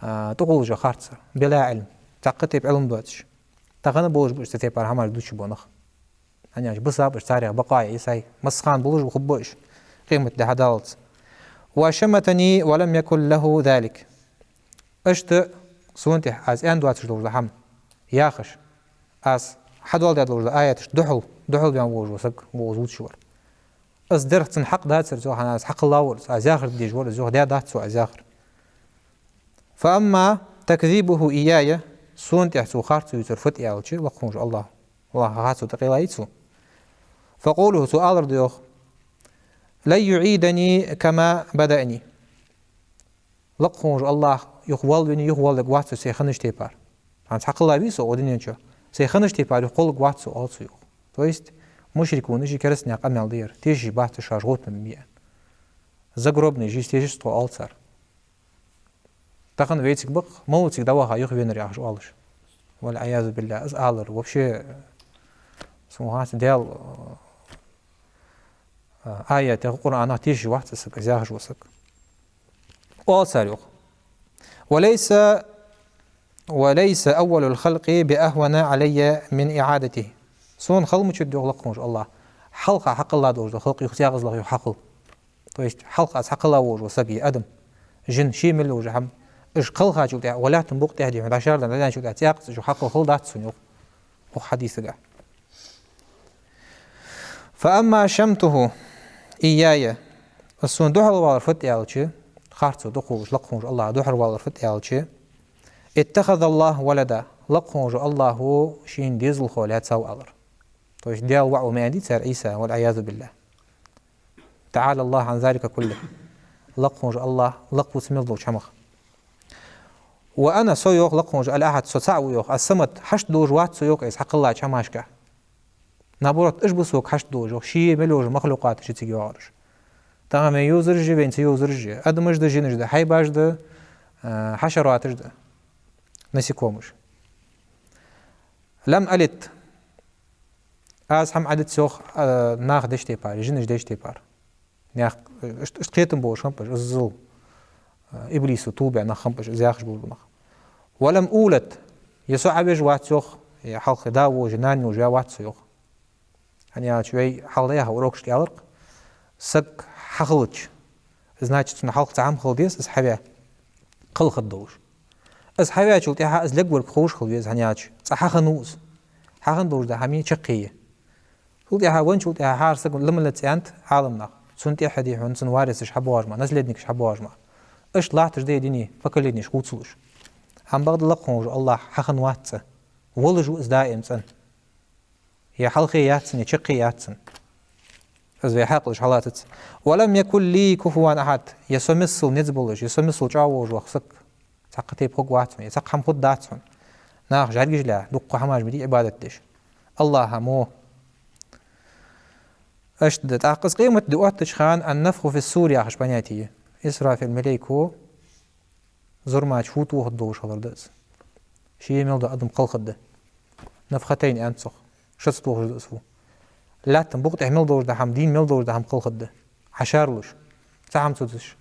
а, тӀакхоллаш харц, بلا علم. Цхьаккха тайпа Ӏилма доацаш. Тахан болаш ба уж цу тайпара хӀамаш дувцаш бола нах. ХӀана аьлча бусалба уж, царех бакъахьа я из, сай массахана болаш ба, хургба уж къематди хьадаллалца. «وشمتني ولم يكن له ذلك». Иштта сона тӀехьа аз аьнна доацаш долаш дола хӀама яхаш, аз хьадоаладаь долаш дола аяташта духьал, духьал ваьнна волаш вола саг ва укхаза вувцаш вар. Из дерх цунна хьакъ дацар, цо хӀана, аз хьакхелла вар из, аз яхар дезаш вар из, йоах, даь дац цо аз яхар. «فأما تكذيبه إياي», сона тӀехьа цо харцо ювцар фуд аьлча, лакха волча АллахӀа, АллахӀа харцо тӀакхеллай цо. «فقوله», цо алар да йоах: لن يعيدني كما بدأني. Лакха волча АллахӀ юха вал вини, юха валлаг вац со сай хиннача тайпара. ХӀанз хьакхелла вий со укх дунен чу? Сай хиннача тайпара юха кхоллаг вац со, оал цо юха. То есть, мушрикунаши керастаний къамаьл да ер. Тешаш бац уж шоаш гӀовттам бе аьнна. Загробный жизнь тешац тхо, оал цар. Тахан вайцига ба-кх, мовлаца цига дӀаваха юхавенар яхаш оалаш. والعياذ بالله, из алар вообще, сона хеташ, Даьла, а, аятех, Къуръанах тешаш вац из саг, из яхаш вола саг. Оал цар юха: وليس، وليس أول الخلق بأهون علي من إعادته. Сона хала ма дац, йоах Лакха волча АллахӀа, хьалха хьакхелла долаш дола халкъ юха цӀагӀазлах юха хьакхелла. То есть, хьалха аз хьакхелла волаш вола саг, е адам, жин, ше мел йолча хӀама, уж кхелхачул тӀехьагӀа, укх лаьттан букъа тӀа дий хьона, дӀашардан, дӀаденначул тӀехьагӀа цӀаккха цо юха хьакхелла хала дац сона, йоах укх хьадисага. فأما شمته إياي, из сона духьалвалар фуд аьлча, харцо дукха волаш, Лакха волча АллахӀа духьалвалар фуд аьлча, اتخذ الله ولدا, Лакха волча АллахӀа шийна дезалхо лаьцав, аьлар. То есть, Даьла воӀ ва ма аьннадий цар Ӏийса, والعياذ بالله. تعالى الله عن ذلك كله. Лакха волча АллахӀ лакха ва цу мел долча хӀамах. وأنا, со, йоах Лакха волча, الأحد, со цаӀ ва, йоах, الصمد, хьашт долаш вац со, йоах, из хьакхеллача хӀамашка. Наоборот, уж ба сога хьашт долаш, йоах, ше мел йолча махлукъаташка цига йоагӀараш. Тахан вайна йовзараш я, вайна ца йовзараш я. Адамаш да, жинаш да, хьайбаш да, а, хьашараташ да, насекомыш. لم ألد. Аз хӀама Ӏадиц, йоах, а, наха деча тайпара, жинаш деча тайпара. Наьха, ишт-, ишта кхетам болаш хиннаб уж, иззал, а, иблисо тувлабаь нах хиннаб уж, из яхаш болаш ба нах. ولم أولد. Е со Ӏоваьнна вац, йоах, е хьалха да волаш, нана йолаш ваьнна вац со, йоах. ХӀана аьлча, вай хьалха даьха урокашка аьлар-кх, саг хьахилча, значит, цунна хьалха цхьа хӀама хила деза, из хьаваь, кхелхаргдолаш. Из хьаваьчул тӀехьагӀа из лергвар ховш хила веза, хӀана аьлча, цкъа хьахиннав из. Хьахинна долаш дола хӀама чаккхе я. Цул тӀехьагӀа, венначул тӀехьагӀа хӀара сага ламалац аьннад Ӏаламнаха. Цунна тӀехьа дий хьона цун варисаш хьабоагӀаш мара, наследникаш хьабоагӀаш мара. Иштта латташ да ер дуне, поколениеш хувцалуш. Амма бакъда Лакха волаш вола АллахӀ хьахинна вац цкъа. Волаш ва из даим цӀена. Е хьалхе яц цун, е чаккхе яц цун. Из вай хьаькъалаш хьаллаьцац. ولم يكن لي كفوا أحد. Е со миссел низ болаш, е со миссел чӀоагӀа волаш ваха саг цхьаккха тайпа хургвац хьона, е цхьаккха хӀама хургдац хьона. Наха жӀаргаш лаьа, дукха хӀамаш ма дий Ӏибадат деш. АллахӀа мо. Иштта да, тӀаккха из къематди оттача хана النفخ في الصور яхаш понятие я. Исрафил малейко зурма чу фу тохаргдолаш хилар да из. Ше мел дола адам кхелхаргда. نفختين аьннад цох. Шозза тохаш да из фу. Лаьттан букъа тӀа мел долаш дола хӀама, дийна мел долаш дола хӀама кхелхаргда. Хьашарлуш. Цхьа хӀама ца дусаш.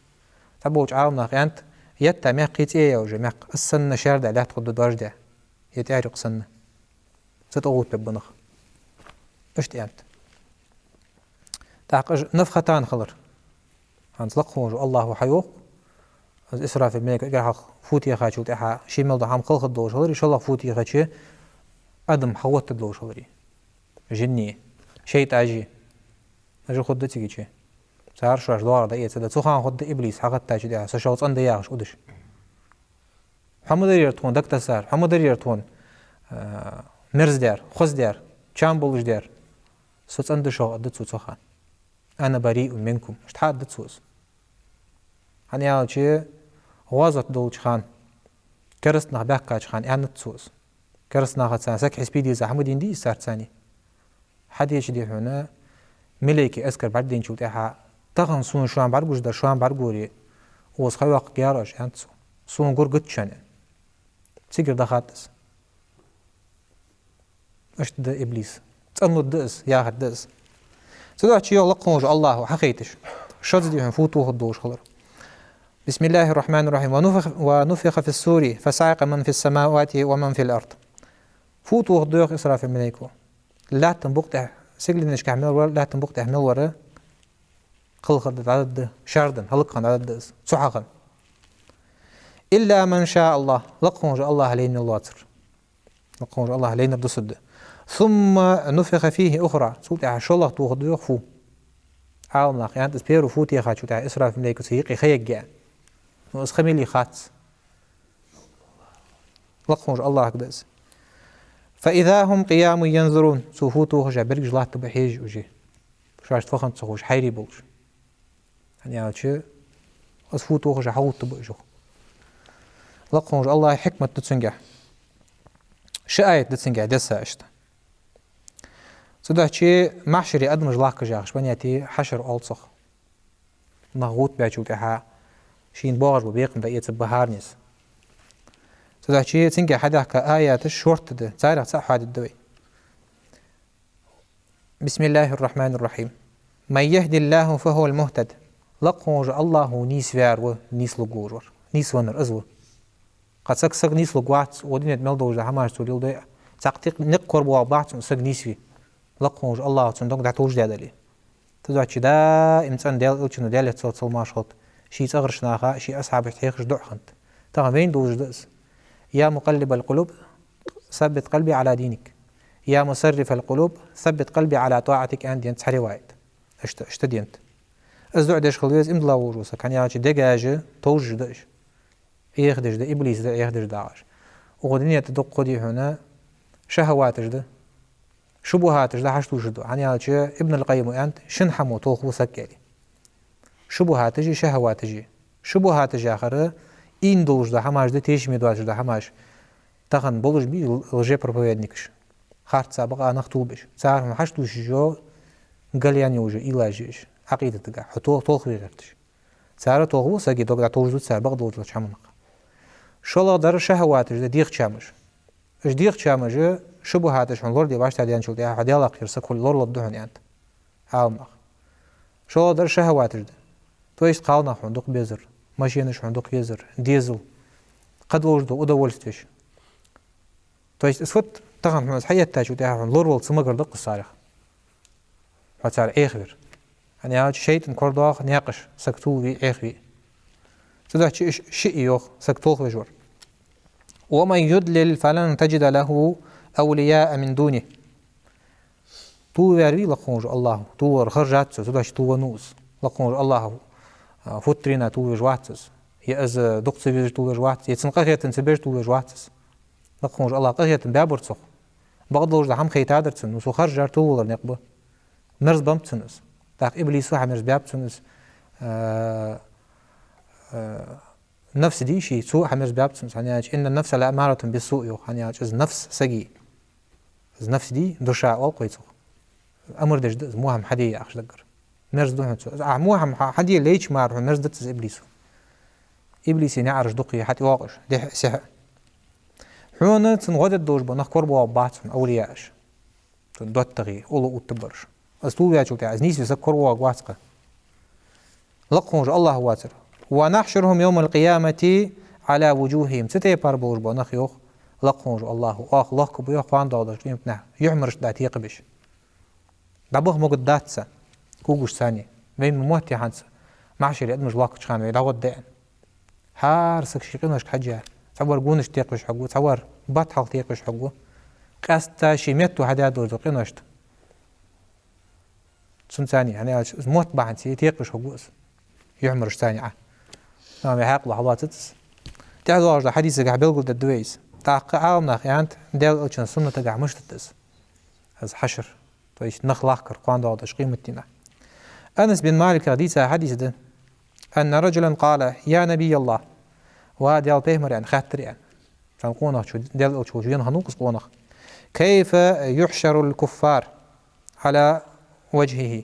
Цхьаболча Ӏаламнаха аьннад, етта маькх цӀи я уже, маькх. Из санна шаьрдаь лаьтта хургда, дождь. Е тӀехьарюкъ санна. Цу тӀа гӀовттабергба нах. Иштта аьннад. ТӀаккха уж نفختان хилар. ХӀанз Лакха волаш вола АллахӀа хьайоах, из Исрафил малейко эггара хьалха фу техачул тӀехьагӀа ше мел дола хӀама кхелхаргдолаш хилар, шоллагӀа фу техача адам хьагӀоттаргдолаш хилар. Жинни, шайтӀаши. Уж хургда цига чу. Цар шоаш доагӀар дӀаэцаргда. Цу хана хургда иблис хьагӀаттача тӀехьагӀа, со шоах цӀенда яхаш удаш. Хьо ма дарий ер тхона дагатассар, хьо ма дарий ер тхона, а, мерза дар, хоза дар, чам болаш дар. Со цӀенда шоах, аргда цо цу хана. أنا بريء منكم. Иштта хьааргда цо из. ХӀана аьлча, гӀазот долча хана, кераста нах баьхкача хана аьннад цо из. Кераста нахаца саг хьиспи деза хӀама дийна дий из царца цхьана? Хьадийцача дий хьона, малейкий эскар бӀаргадайначул тӀехьагӀа, тахан сона шоана бӀаргагуш дар, шоана бӀаргагорий, укхаза ха йоаккхаргьяр оаш, аьннад цо. Сона гурггац шоана. Цигара дахад из. Иштта да иблис. ЦӀенлургда из, яхар да из. Цудухьа чу йоах Лакха волаш вола АллахӀа хьахайташ. Шозза дий хьона фу тохаргдолаш хилар. بسم الله الرحمن الرحيم. ونفخ، ونفخ في الصور فصعق من في السماوات ومن في الأرض. Фу тохаргда, йоах, Исрафил малейко. Лаьттан букъа тӀа, сигаленашка мел вар, лаьттан букъа тӀа мел вар кхелхаргда, дӀададда, шаьрдан, хӀалакхинна дӀададда из, цу хьахинна. إلا من شاء الله, Лакха волаш вола АллахӀа лайна мел лоацар. Лакха волаш вола АллахӀа лайнар дусаргда. ثم نفخ فيه أخرى. Цул тӀехьагӀа шоллагӀа тохаргда, йоах, фу. Ӏаламнаха аьннад, из первый фу техачул тӀехьагӀа Исрафил малейко цу юкъе ха ергья. Но из ха мел я хац. Лакха волаш вола АллахӀага да из. فإذا هم قيام ينظرون. Цо фу тохаш, берригаш латтаргба хьежаш уже. Шоашта фу хиннад ца ховш, хьайра болаш. ХӀана аьлча, из фу тохаш хьагӀоттаргба уж. Лакха волча АллахӀа хьикмат да цунгахь. Ши аят да цунгахь десса иштта. Цудухьа маьхьшаре адамаш лахкаш яхаш, понятие хьашар оал цох. Нах гӀоттабаьчул тӀехьагӀа шийна боагӀаш бола бекхам дӀаэцаргба хӀаране. Цудухьа цунгахь хьадаьхка аяташ шортта да, царех цаӀ хьадергда вай. بسم الله الرحمن الرحيم. من يهد الله فهو المهتد. Лакха волча АллахӀа нийсваьр ва, нийслургволаш вар. Нийсвеннар из ва. Кхы саг саг нийслургвац, укх дунен тӀа мел долаш дола хӀамаш цо леладой а. Цхьаккха никъ корабоагӀаргбац цунна, саг нийсве. Лакха волча АллахӀа цун дог дӀатовжадаь дале. Цудухьа даим цӀена Даьла Элчано, Даьлера салам-моаршал хилда цунна, ший цӀагӀарча наха, ший асхьабашта хьехаш дуӀа хиннад. Тахан вайна долаш да из: يا مقلب القلوب ثبت قلبي على دينك، يا مصرف القلوب ثبت قلبي على طاعتك, аьнна денад цхьа риваят. Иштта, иштта денад. Из дуӀа деш хила веза иман дилла волаш вола саг, хӀана аьлча дегаш товжаш да уж. Ӏехадеш да, иблис да Ӏехадеш дагӀаш. Укх дунен тӀа дукха хӀама да хьона, шахӀаваташ да. ШубухӀаташ да хьаштувшаргда. ХӀана аьлча Ибн аль-Къаййима аьннад: шин хӀамо толхаву саг, аьле. ШубухӀаташи шахӀаваташи. ШубухӀаташ яхар ийна долаш дола хӀамаш да, тешаме доацаш дола хӀамаш. Тахан болаш бий лжепроповедникаш. Харцахьа бакъахьа нах тувлабеш. Цар хьона хьаштувсаш йола, гӀалгӀай йола уж уйлаш я уж. Ӏакъидатагахь. Хьо тол-, толхаве гӀерташ. Цар толхаву сага дог, дӀатовжаду цар бакъдолча хӀаманах. ШоллагӀдар шахӀаваташ да, дегӀа чамаш. Уж дегӀа чамаш, шубухӀаташ хьона лораде вӀаштӀехьадаьнначул тӀехьагӀа хьо Даьлах кхер саг хуле лоралургда хьона, аьннад Ӏаламнаха. ШоллагӀдар шахӀаваташ да. То есть кхалнах хьона дукха безар, машенаш хьона дукха езар, дезал, кхыдолаш дола удовольствеш. То есть из фуд тахан хьона из хьаэттачул тӀехьагӀа хьона лоравала ца магар да-кх из царех. Хьо цар Ӏехавар. ХӀана аьлча шайтӀан корадоагӀа наькъаш, саг тувлаве, Ӏехаве. Цудухьа уж шиъ йоах саг толхавеш вар. ومن يضلل فلن تجد له أولياء من دونه. Тувлаваьр вий Лакха волча АллахӀа, тувлавар хержад цо, цудухьа тувлавеннав из. Лакха волча АллахӀа, а, футтарена тувлавеш вац из. Е из дукха ца везаш тувлавеш вац, е цун къахетамца беш тувлавеш вац из. Лакха волча АллахӀа къахетам баьбар цох. Бакъдолаш дола хӀама хайтадар цунна, ну, цо хержар тувлавалара никъ ба. Мерза беннаб цунна из. ТӀаккха иблисо хьамерза баьб цунна из. Э, э, нафс дий ший, цо хьамерза баьб цунна из. ХӀана аьлча: إن النفس لأمارة بالسوء, йоах. ХӀана аьлча из нафс сага, из нафс дий, душа оал-кх вай цох. Амар деш да из, во хӀама хьаде яхаш даггара. Мерза да хьона цо. Из ахь во хӀама хьа-, хьаде лайча мара хьона мерза дац из иблисо. Иблиса наӀараш дукха я хьатӀайоагӀаш, дехьа а, сехьа а. Хьона цунна гӀо дергдолаш бола нах корабоагӀаргбац хьона, овлияаш. Цун доттагӀий, уллув оттабараш. Из тувлаваьчул тӀехьагӀа, из нийсве саг коравоагӀаргвац-кх. Лакха волча АллахӀа воацар. ونحشرهم يوم القيامة على وجوههم. Цу тайпара болаш бола нах, йоах Лакха волча АллахӀа, оаха лохкаргба, йоах, кхоана доагӀача къематдийнахьа, юхьмарашта дӀа текхабеш. ДӀабаха могаргдац царна когаш царна. Вайна ма моттий хӀанз маьхьшаре адамаш лохкача хана вай дӀагӀоргда аьнна. ХӀара саг ший къиношка хьежжа, цхьавар гонашта текхаш хьогва, цхьавар бат хьалха текхаш хьогва. Къаьстта ший метто хьадаь долаш дола къиношта. Цунца цхьана, хӀана аьлча, из мотт бахьанца текхаш хьогва из. Юхьмарашта цхьана Ӏа. Амма вай хьаькъало хьалоацац из. ТӀехьа доагӀаш долча хьадисагахь белгалдергда вай из. ТӀаккха Ӏаламнаха аьннад, Даьла Элчан суннатагахь мишта да из. Из хьашар. То есть нах лохкар кхоана доагӀача къематдийнахьа. Анас бин Малика дийца хьадис да. أن رجلا قال: يا نبي الله. Ва Даьла пайхамар, аьнна, хаьттар аьнна. Цхьан къонахчо, Даьла Элча волча вена хиннав-кх из къонах. كيف يحشر الكفار على وجهه.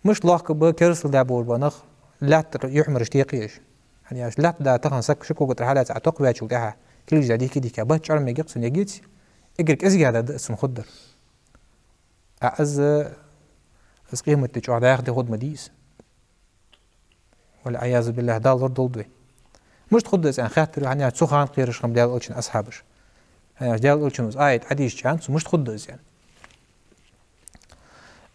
Мишта лохкаргба керастал даь болаш бола нах лаьттара юхьмараш текхаеш? ХӀана аьлча лаьтта да тахан саг ши кога тӀара хьалаьца Ӏа токхаваьчул тӀехьагӀа, килигаш дӀадийхка-дийхка, бат чӀоагӀа мег-кх цун, эгеций, эггара кӀезигагӀа да из цун хургдар. А из, из къематди чӀоагӀа дӀаьха ди хургда ма дий из. والعياذ بالله, Дала лорадолда вай. Мишта хургда из аьнна хаьттар, хӀана аьлча цу хана кхераш хиннаб Даьла Элчан асхьабаш. ХӀана аьлча Даьла Элчано из аят хьадийшача аьннад цо, мишта хургда из аьнна.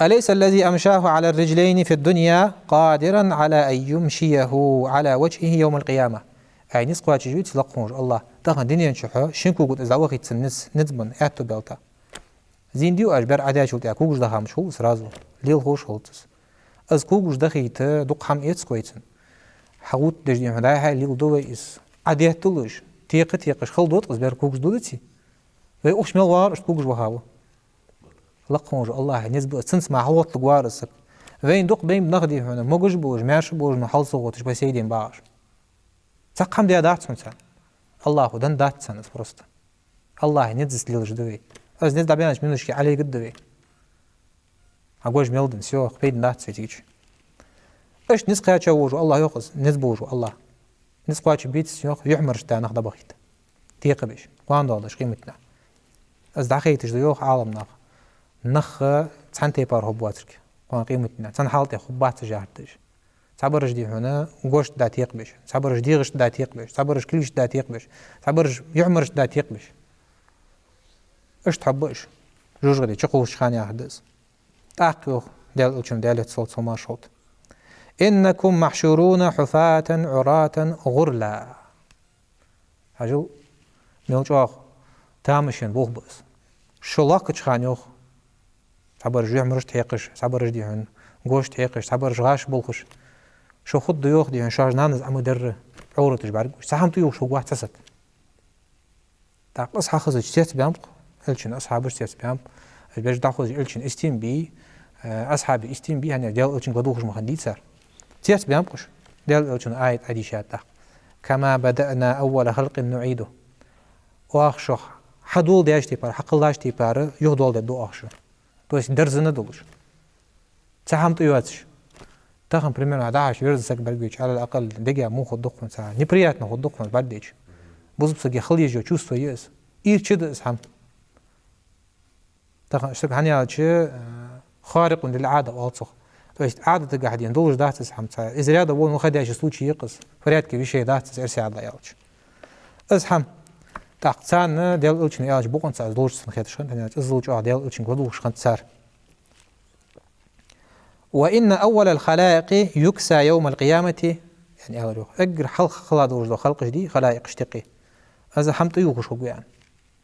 أليس الذي أمشاه على الرجلين في الدنيا قادرا على أن يمشيه على وجهه يوم القيامة؟ Ай низ кхоачаш веций Лакха волча АллахӀ, тахан дунен чу хьо шин кога тӀа из дӀавахийта цунна низ, низ бенна, аьттув баьлча? Зийна дий оаш, бер Ӏадечул тӀехьагӀа когаш даха мича хул из сразу, лелхош хилац из. Из когаш дахийта дукха хӀама эц-кх вай цунна. ХьагӀоттадеш дий хьона, дӀай-хьай леладу вай из. Ӏадетталуш, текха-текхаш хала дода-кх из, бер когаш дудаций? Вай укхаза мел вагӀар иштта когаш ваха ва. Лакха волча АллахӀа низ ба из, цунца мара хьалгӀотталургвар из саг. Вайна дукха бейнаб нах, дий хьона, могаш болаш, маьрша болаш, но хьал ца гӀотташ, по сей день багӀаш. Цхьаккха хӀама даь дац хьона царна. АллахӀа денна дац царна из просто. АллахӀа низ лелаш да вай. Из низ дӀабаьннача минуташка Ӏолегаш да вай. Хьа гож мел да, всё, пайда бац цу тӀа. Иштта низ кхаьча волаш ва АллахӀ, йоах из, низ болаш ва АллахӀ. Низ кхоачаш бецац, йоах, юхьмараш да нах дӀабахийта. Текхабеш, кхоана доагӀаш къематдийнахьа. Из дӀахайташ да, йоах, Ӏаламнаха. Нах цхьан тайпара хургбоацарг кхоана къематдийнахьа. Цхьан хьала тӀа хургбац уж яхар да уж. Цхьабараш, дий хьона, гошта да текхабеш, цхьабараш дегӀашта да текхабеш, цхьабараш кулгашта да текхабеш, цхьабараш юхьмарашта да текхабеш. Иштта хургба уж. ЖожагӀате чукхувсача хана яхар да из. ТӀаккха йоах Даьла Элчано, Даьлера салот-салам хилда цунна: «إنكم محشورون حفاة عراة غرلا». Хьажал, мел чӀоагӀа тамашийна болх ба из. Шо лохкача хана, йоах, цхьабараш юхьмарашта хьекхаш, цхьабараш, дий хьона, гошта хьекхаш, цхьабараш гӀаш болхаш. Шо хургда, йоах, дий хьона, шоаш нанас Ӏомадаьр Ӏовраташ бӀаргагуш. Цхьа хӀама тӀаювхаш хургвац цхьа саг. ТӀаккха из хьахезача цецбаьннаб Элчан асхьабаш, цецбаьннаб. Уж беш дӀахозаш Элчан истий бий, э, асхьабий истий бий, хӀана аьлча Даьла Элчанга ладувгӀаш ма хиннадий цар. Цецбаьннаб уж. Даьла Элчано аят Ӏодийшад тӀаккха: «كما بدأنا أول خلق نعيده». Оаха шо хьадоладеча тайпара, хьакхеллача тайпара юхадоаладергда оаха шо. То есть дерзана долаш. Цхьа хӀама тӀайоацаш. Тахан, примерно, дӀахьош верза саг бӀаргавайча, على الأقل дега муха хургда хьона цхьа, неприятно хургда хьона бӀаргадайча. Бусалба сага хила еза чувство я из. Ийрча да из хӀама. Тахан саг, хӀана аьлча, э, خارق للعادة оал цох. То есть Ӏадатагахьа дена долаш дац из хӀама цхьа. Из рядовой выходящий случай я-кх из. В порядке вещей дац из, эрсий хьалха аьлча. Из хӀама. ТӀаккха царна Даьла Элчано аьлча бокъонца из долаш санна хеташ хиннад, хӀана аьлча иззал чӀоагӀа Даьла Элчанга ладувгӀаш хиннад цар. «وإن أول الخلائق يكسى يوم القيامة», яӀни, аьлар йоах, эггара хьалха хила долаш дола халкъаш, дий, халаикъаш тӀаккха, из хӀама тӀаювхаш хургва, яӀни.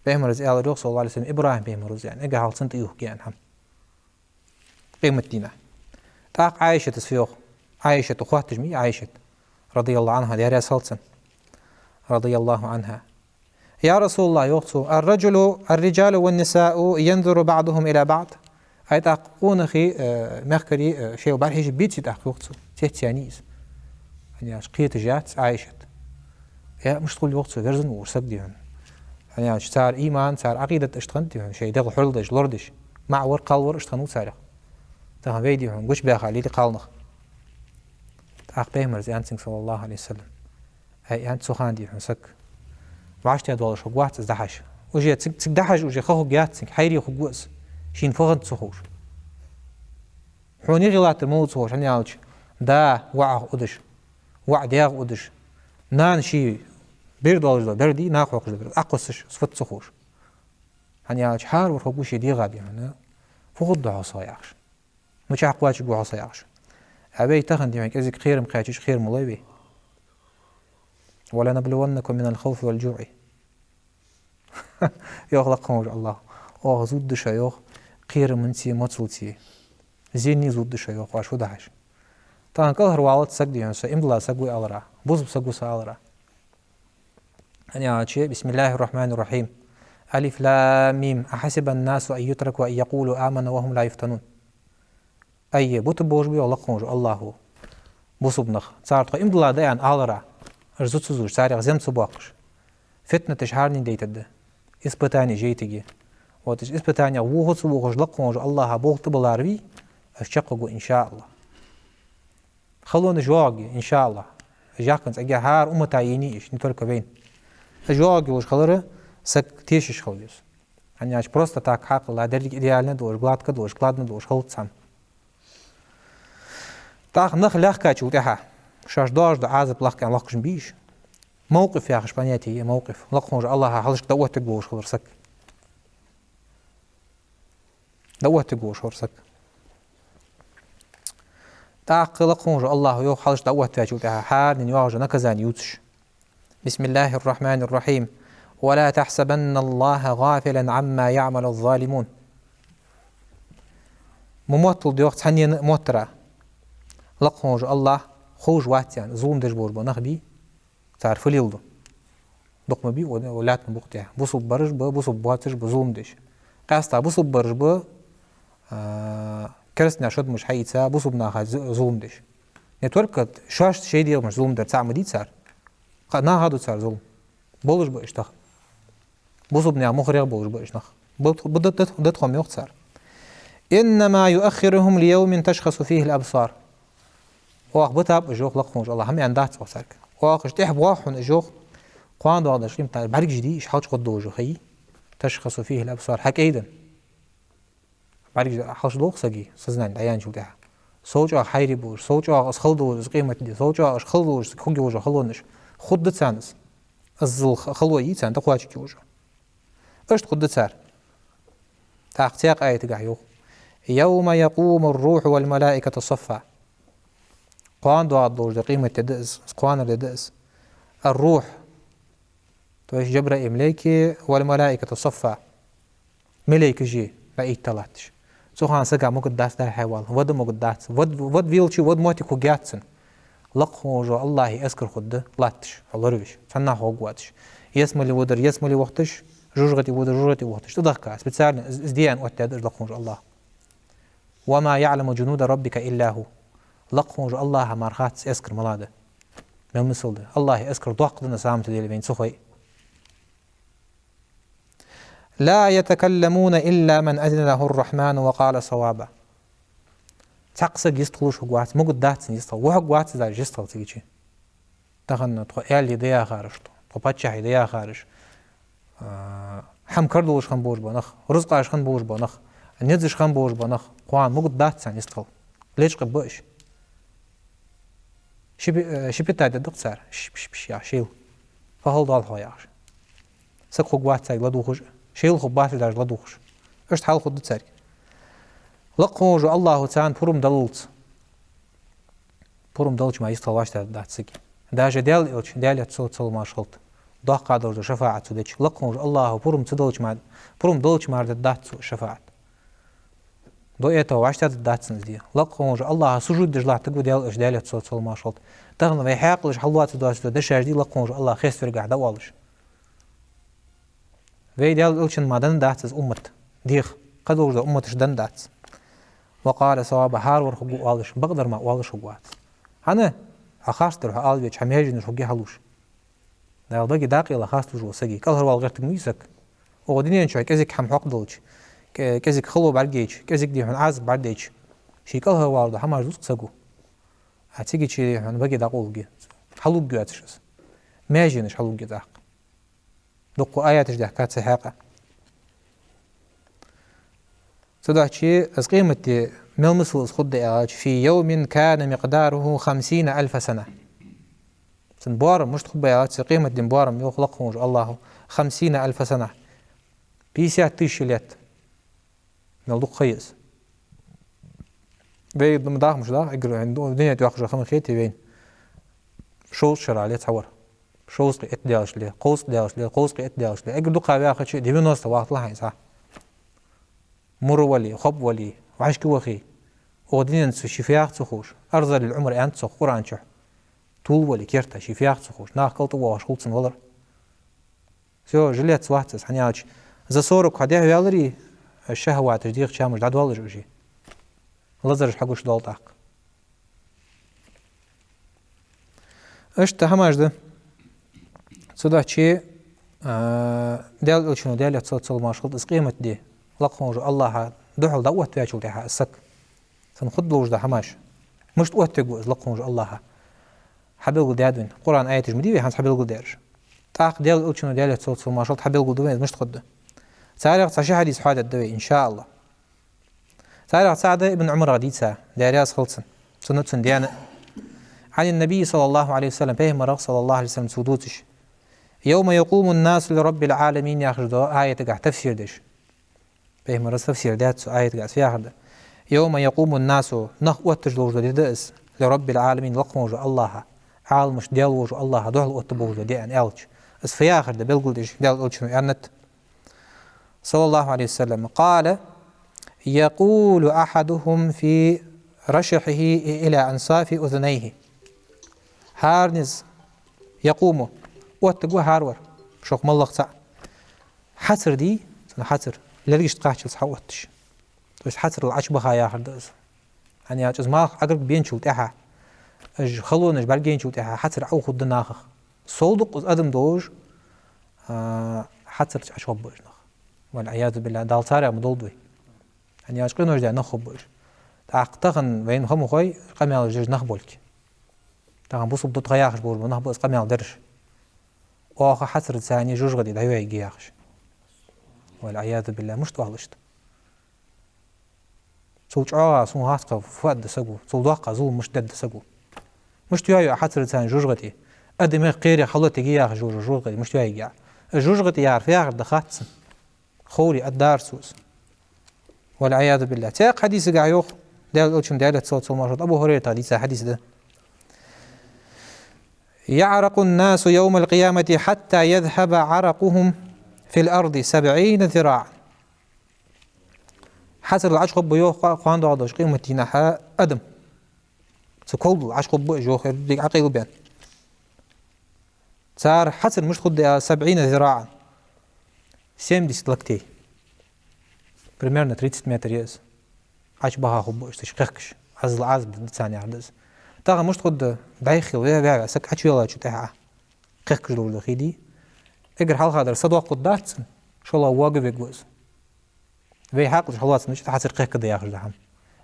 Пайхамара аьлар йоах, صلى الله عليه وسلم, ИбрахӀим пайхамара, яӀни, эггара хьалха цунна тӀаювхаргва, яӀни, хӀама. Къематдийнахьа. ТӀаккха Ӏайшатас фу йоах? Ӏайшата хоатташ ма йий, Ӏайшат, رضي الله عنها, Даьла раьза хилда цунна, رضي الله عنها. «يا رسول الله», йоах цо, «الرجل، الرجال والنساء ينظر بعضهم إلى بعض». Ай тӀаккха къонахий, э, мехкарий, э, шоайла бӀарахьежа беций тӀаккха, йоах цо. Цецъяьннай из. ХӀана аьлча кхеташ яц Ӏайшат. Э, мишта хул, йоах цо, верзана волаш саг, дий хьона. ХӀана аьлча цар иман, цар Ӏакъидат иштта хиннад, дий хьона, шоай дегӀ хьулдеш, лорадеш. МаӀа вар, кхал вар иштта хиннав царех. Тахан вай, дий хьона, гучабаьхаб лели кхалнах. ТӀаккха Пайхамара аьннад цунга, صلى الله عليه وسلم: «Ай, — аьннад, — цу хана, дий хьона, саг вӀаштӀехьадоалаш хургвац из дӀахьажа. Уже цига, цига дӀахьажа уже ха хургьяц цунга, хьайре хургва из, шийна фу хиннад ца ховш. Хьона юхе латтар малав ца ховш, хӀана аьлча да воӀах удаш, воӀ даьх удаш, нана ший бер долаш дола бер, дий, наха хьокхаш дола бер, Ӏокхоссаш, из фуд ца ховш. ХӀана аьлча хӀара вар хургва ший дегӀа, дий хьона, фу хургда хьо сох яхаш. Мичахьа кхоачаргва хьо сох яхаш». А вай тахан, дий хьона, кӀезига кхерам кхаьчача, кхерамал лой вай. «ولنبلونكم من الخوف والجوع». Йоах лакха волча АллахӀа: «Оаха зувргда шо, — йоах, — кхерамца, моцалца. Зене зувргда шо, — йоах, — оаш фу дахьаш». Тахан кӀалхарвалац саг, дий хьона, со иман дола саг ва аларах, бусалба саг ва со аларах. ХӀана аьлча, بسم الله الرحمن الرحيم. الم. أحسب الناس أن يتركوا أن يقولوا آمنا وهم لا يفتنون. Ай, бутаргболаш ба, йоах лакха волча АллахӀа, бусалба нах, цар тхо иман дилла да аьнна аларах, уж зу ца зувш, царех зем ца боаккхаш, фитнаташ хӀаране дайтаргда, испытанеш яйтаргья. Вот уж испытанех вохаш ца вохаш, лакха волча АллахӀа болх тӀабиллар вий, уж чакхваргва, иншааллахӀ. Халонаш йоагӀаргья, иншааллахӀ. Уж яхкан цӀагӀа хӀара уммата енай уж, не только вайна. Уж йоагӀаргйолаш хилара саг тешаш хила веза. ХӀана аьлча просто так хьакхелла, деррига идеально долаш, гладко долаш, складно долаш хилац хӀама. ТӀаккха нах лаьхкачул тӀехьагӀа, шоаш доагӀаш дола Ӏазап лахка аьнна лохкаш ма бий уж. Мавкъиф яхаш понятие я, мавкъиф. Лакха волча АллахӀа хьалхашка дӀаоттаргволаш хилар саг. ДӀаоттаргволаш хилар саг. ТӀаккха лакха волча АллахӀа йоах, хьалхашка дӀаоттаваьчул тӀехьагӀа хӀаране йоагӀаш йола наказани ювцаш. بسم الله الرحمن الرحيم. ولا تحسبن الله غافلا عما يعمل الظالمون. Ма мотталда, йоах, цхьаннена а моттара лакха волча АллахӀ ховш вац аьнна, зулам деш болаш бола нах бий, цар фу леладу. Дукха ма бий, о, о, лаьттан букъа тӀа бусалба бараш ба, бусалба боацаш ба зулам деш. Къаьстта бусалба бараш ба, а, Керастий наьха шодмаш хьаийца, бусалба наха зу-, зулам деш. Не только шоашта шоай дегӀамашта зулам дар цаӀ ма дий цар. Кхы наха а ду цар зулам. Болаш ба уж тахан. Бусалба наьха мухарех болаш ба уж нах. Бат-, бат-, дат-, дат-, датхом йоах цар. «إنما يؤخرهم ليوم تشخص فيه الأبصار». Оаха битаб уж, йоах лакха волча АллахӀа, хӀама аьнна дац оаха царга. Оаха уж тӀехьа боагӀа хьона уж, йоах, кхоана доагӀаш къематдийнахьа бӀаргаш дий, уж хьалчу гӀоргдолаш хий. «تشخص فيه الأبصار», хьакӀайденна. БӀаргаш хьалчу доагӀа сага, сознани дӀаяьнначул тӀехьагӀа. Сов чӀоагӀа хьайра болаш, сов чӀоагӀа из хала долаш, из къематди, сов чӀоагӀа уж хала долаш, сага хургйолаш хала долаш, хургда царна из. Иззал х-, хало йий царна тӀакхоачаргйолаш. Иштта хургда цар. ТӀаккха цхьаькха аятагахь йоах: «يوم يقوم الروح والملائكة صفا». Кхоана доагӀаш дола къематди да из, кхоанара ди да из. الروح, то есть Джабраил малейк, والملائكة صفا, малейкаш а дӀаэтта латташ. Цу хана сага могаргдац дӀа-хьа вала, вада могаргдац. Вада, вада велча, вада моттиг хургьяц цунна. Лакха волча АллахӀа эскар хургда латташ, хьо лоравеш, цхьаннахьа хургвоацаш. Ялсмале водар ялсмале вохийташ, жожагӀате водар жожагӀате вохийташ. ТӀадахка, специально из, из дийна оттадаьд уж лакха волча АллахӀа. «وما يعلم جنود ربك إلا هو». Лакха волча АллахӀа мара хац эскар малагӀа да. Мел мисал да. АллахӀа эскар доккха да на самом-то деле, вайна ца хой. «لا يتكلمون إلا من أذن له الرحمن وقال صوابا». Цхьаккха саг йистхулаш хургвац, могаргдац цунна йистхила. Ва хургвац из даже йистхила цига чу. Тахан тхо аьлий да яхараш, тхо паччахьий да яхараш, а, хӀама кара долаш хинна болаш бола нах, рузкъаш хинна болаш бола нах, низаш хинна болаш бола нах, кхоана могаргдац царна йистхила. Лечкъа ба уж. Шипи-, э, шипитать дергда-кх цар. Шш-пш-пш яхаш, шийла. Фу хала доал хьо яхаш. Саг хургвац царга ладувгӀаш, шийла хургбац даже ладувгӀаш. Иштта хьал хургда царга. Лакха волча АллахӀа царна пурам даллалца, пурам далча мара йистхила вӀаштӀехьдаргдац саг. Даже Даьла Элча, Даьлера салот-салам-моаршал хилда, доккха долаш дола шафаӀат цо дича, лакха волча АллахӀа пурам ца далча мара, пурам далча мара дергдац цо шафаӀат. До этого вӀаштӀехьдаргдац цунна из де. Лакха волча АллахӀа сужуд деш латтаргва Даьла Элча, Даьлера салот-салам-моаршал хилда. Тахан вай хьаькъалаш хьалоацаш доацаш дола дешаш дий лакха волча АллахӀа хеставергахьа дӀаоалаш. Вай Даьла Элчанна мара денна дац из уммат. Деха, кхыдолча умматашта денна дац. «وقال صوابا», хӀаравар хургва оалаш, бакъдар мара оалаш хургвац. ХӀана? Хьа харцдар хьо ала везача, хьа маьженаш хургья хьалуш. Дала баге дакъа елла харц лувш вола саг, кӀалхарвала гӀертарг ма вий саг. Укх дунен чу кӀезига хӀама хьокхаделча, кӀе-, кӀезига хало бӀаргайча, кӀезига дий хьона Ӏазап бӀаргадайча, ший кӀалхарвала дола хӀамаш дувц-кх саго. А цига чу дий хьона баге дӀакъовларгья. Хьалургья цо из. Маьженаш хьалургья тӀаккха. Дукха аяташ даьхкад цу хьакъехьа. Цудухьа из къематди мел мисал из хургда аьлча: «في يوم كان مقداره خمسين ألف سنة». Цун боарам мишта хургба аьлча, цу къематден боарам, йоах лакха волча АллахӀа, «خمسين ألف سنة». Пятьдесят тысяч лет. Мел дукха ха я из. Вай ма дахмаш даха, эггара хьона дунен тӀа йоаккхаш хӀама хетий вайна? Шовзткъа шера ле цхьавар. Шовзткъеи итт даьлча ле, кховзткъа даьлча ле, кховзткъеи итт даьлча ле. Эггара дукха ваьхача девяносто вахийталахь хьайна цхьа. Мура вале, хоб вале, вӀашка вахе. Укх дунен чу ший фу ях ца ховш, «أرذل العمر» аьннад цох Къуръан чу. Тол вале керта, ший фу ях ца ховш, наха кӀалтӀа воагӀаш хул цун валар. Всё, жилец вац из, хӀана аьлча, за сорок хьо дехьаваьларе, шахӀаваташ, дегӀа чамаш дӀадоалаш уже. Лазараш хьагуш доал тӀаккха. Иштта хӀамаш да. Цудухьа, а, Даьла Элчано, Даьлера салот-салам-моаршал хилда, из къематди лакха волча АллахӀа духьал дӀаоттаваьчул тӀехьагӀа из саг. Цунна хургдолаш дола хӀамаш. Мишта оттавергва из лакха волча АллахӀа? Хьабелгалдаьд вайна. Къуръан аяташ ма дий вай хӀанз хьабелгалдаьраш. ТӀаккха Даьла Элчано, Даьлера салот-салам-моаршал хилда, хьабелгалду вайна из мишта хургда. Царех цхьа ши хьадис хьоадергда вай, иншааллахӀ. Царех цаӀ да Ибн Ӏумарах дийца, Даьла раьза хилва цунна, цунна а цун даьна а. عن النبي صلى الله عليه وسلم, пайхамарах, саллаллахӀу Ӏалайхи ва саллам, цо дувцаш: «يوم يقوم الناس لرب العالمين» яхаш дола аятагахь тафсир деш. Пайхамара тафсир даьд цу аятагахь, из фу яхар да: «يوم يقوم الناس», нах отташ долаш дола ди да из, «لرب العالمين», лакха волча АллахӀа, Ӏаламашта Даьла волча АллахӀа духьал оттаболаш дола ди аьнна аьлча. Из фу яхар да, белгалдеш, Даьла Элчано аьннад, саллаллахӀу Ӏалайхи ва саллам: «قال: يقول أحدهم في رشحه إلى أنصاف أذنيه». ХӀаране из, якъуму, оттаргва хӀаравар, шух моллагӀа цаӀ. Хьацар дий, цун хьацар, лергашта кхаччалца хьаотташ. То есть хьацарал Ӏочубаха яхар да из. ХӀана аьлча из малх Ӏогаргбеначул тӀехьагӀа, уж халонаш бӀаргаяйначул тӀехьагӀа хьацар Ӏоухаргда нахах. Сов дукха из адам долаш, а, хьацар чу ӀочугӀоргба уж нах. والعياذ بالله, Дала царех ма долда вай. ХӀана аьлча къинош даь нах хургба уж. ТӀаккха тахан вайна ха ма хой, къамаьл деш нах болга. Тахан бусалба да тхо яхаш болаш бола нах ба из къамаьл дераш. Оаха хьацарца цхьана жожагӀате дӀайоагӀаргья яхаш. والعياذ بالله, мишта оал иштта? Цул чӀоагӀа сона хьаькъал фу аргда саго, цул доккха зулам мишта дергда саго. Мишта йоагӀа хьацарца цхьана жожагӀате? Адамий кхерех хало тиге яхаш йола жожагӀате мишта йоагӀаргья? ЖожагӀате яхар фу яхар да хац цунна. Ховре аргдар цо из. والعياذ بالله. Цхьаькха хьадисагахь йоах, Даьла Элчано, Даьлера салам-моаршал хилда цунна, Абу ХӀурайрата дийца хьадис да: يعرق الناس يوم القيامة حتى يذهب عرقهم في الأرض سبعين ذراعا. Хьацарал ӀочугӀоргба, йоах, кхо-, кхоана доагӀаш долча къематдийнахьа адам. Цу кулгал ӀочугӀоргба уж, йоах, ер деррига Ӏокъайлабаьнна. Цар хьацар мишта хургда аьлча, سبعين ذراعا, семьдесят локтей. Примерно тридцать метр я из. Ӏочубаха хургба уж, цу чу кхехкаш. Ӏазал Ӏазап да царна яхар да из. Тахан мишта хургда, дӀайха хила ваь, ваь, ваь, саг Ӏочуйоаллачул тӀехьагӀа кхехкаш долаш да хий дий. Эггара хьалха дар са доккхагӀа дац цун, шоллагӀа воагавергва из. Вай хьаькъалаш хьалоацам нича хьацар кхехкаргда яхаш да хӀама.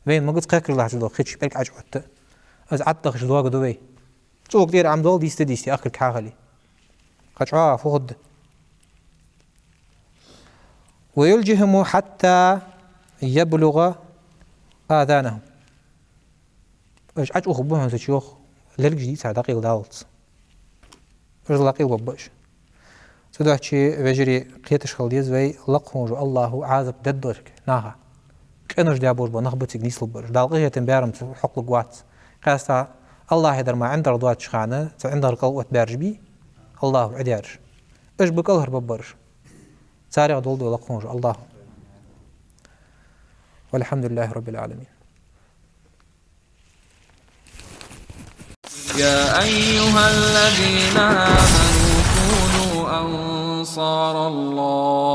Вайна ма гац кхехкаш латташ дола хи чу пӀелг Ӏочуотта. Из Ӏаттахаш доагаду вай. ЦӀока тӀера Ӏомадоал дийста-дийста, ахкарг хьахали. Кхы чӀоагӀа фу хургда? ويلجهم حتى يبلغ آذانهم. Уж Ӏочуухаргба хьона цу чу, йоах, лергаш дийцар дӀакъайладаллалца. Уж дӀакъайлабергба уж. Цудухьа, вежарий, кхеташ хила деза вай, лакха волча АллахӀа Ӏазап дергдолга наха. Къинош даь болаш бола нах ба цига нийслургбараш. Дала къахетам баьрца хьокхалургвац. Къаьстта АллахӀа дар мара ӀиндагӀа доацача хана, цу ӀиндагӀара кӀал оттабаьраш бий, АллахӀа Ӏи даьраш. Уж ба кӀалхарбергбараш. Царех долда вай лакха волча АллахӀа. والحمد لله رب العالمين. يا أيها الذين آمنوا كونوا أنصار الله.